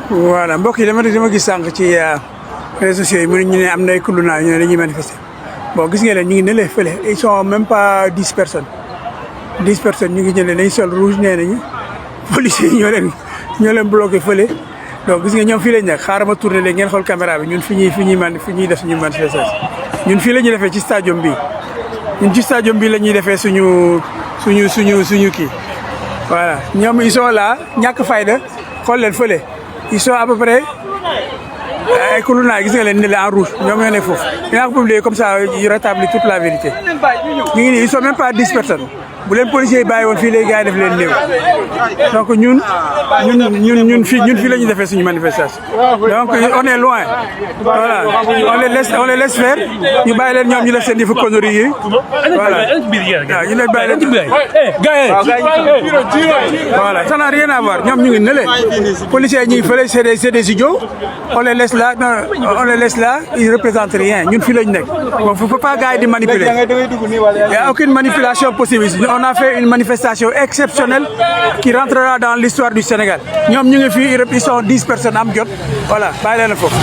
voilà mbokk yi dama gis sànq ci réseaux sociaux yi mu ñu ne am na ay kuluna ñu ne dañuy manifester bon gis nga leen ñu ngi ne lee fële ils sont même pas 10 personnes ñu ngi jëlee dañuy sol rouge nee nañu policiers yi ñoo leen bloqué fële donc gis nga ñoom fii lañ nekk xaaral ma tourné léegi ngeen xool caméra bi ñun fi ñuy def suñu manifestation ñun fii la ñuy defee ci stadium bi ñun ci stadium bi la ñuy defee suñu kii voilà ñoom ils sont là ñàkk fayda xool leen fële ils sont à peu près ay kuluna gis nga leen ne la en rouge ñoom ñoo nekk foofu dinaa ko publier comme ça il rétablit toute la vérité ñu ngi nii ils sont même pas 10 personnes bu leen policiers yi bàyyi woon fii léegi gars yi def leen néew donc ñun fii la ñuy defee suñu manifestation donc on est loin voilà on les laisse faire ñu bàyyi leen ñoom ñu def seen yëfu conneries yi voilà waaw ñu leen bàyyi leen voilà ça n'a rien à voir ñoom ñu ngi ne leen policiers yi ñu ngi fële c'est des idiots on les laisse là non on les laisse là ils représentent rien ñun fii la ñu nekk bon faut pas gars yi di manipuler il y a aucune manipulation possible ici. On a fait une manifestation exceptionnelle qui rentrera dans l'histoire du Sénégal. Ñoom ñu ngi fii ils sont 10 personnes am jot voilà bàyyi leen foofu